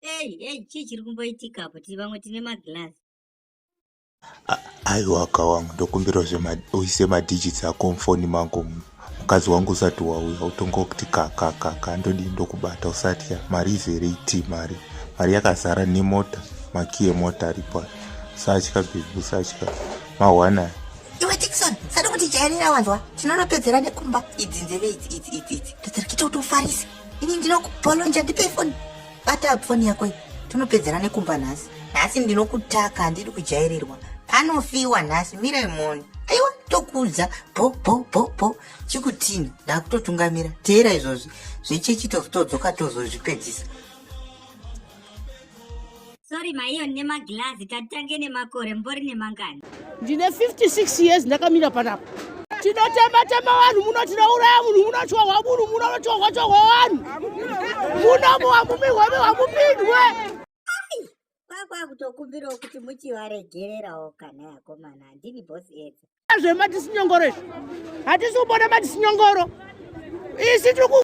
Ei, ei, chii chiri kumboitika apo? Tiri vamwe tine maglass. Aiwa kawangu ndokumbirawo uise madigits ako mufoni mangu mukadzi wangu usati wauya utongokuti kakakaka ndodii ndokubata usatya mari izere iti mari mari yakazara nemota makiyi emota aripo usatya bhebhi usatya mahwana iwe tikson sada kuti jairira wanzwa tinonopedzera nekumba idzi nzeve idzi idzi idzi idzi ndodzirikuita kuti ufarise ini ndinokupolonja ndipe foni bata foni yako iyi tinopedzera nekumba nhasi nhasi ndinokutaka handidi kujairirwa panofiwa nhasi mirai muone aiwa tokuudza bo bo bo bo chikutini ndakutotungamira teera izvozvi zvechechi tozotodzoka tozozvipedzisa Sorry maiyo nemaglazi tatitange nemakore mbori nemangani. Ndine 56 years ndakamira panapa. Tinotema tema vanhu muno tinouraya munhu muno chohwa munhu muno unochohwa chohwa vanhu. Muno muhamumirwe muhamupindwe. Kwakwakutokumbirawo kuti muchivaregererawo kana yakomana handini boss edza. Zvematisinyongoro izvi. Hatisi kubona matisinyongoro. Isi tiri ku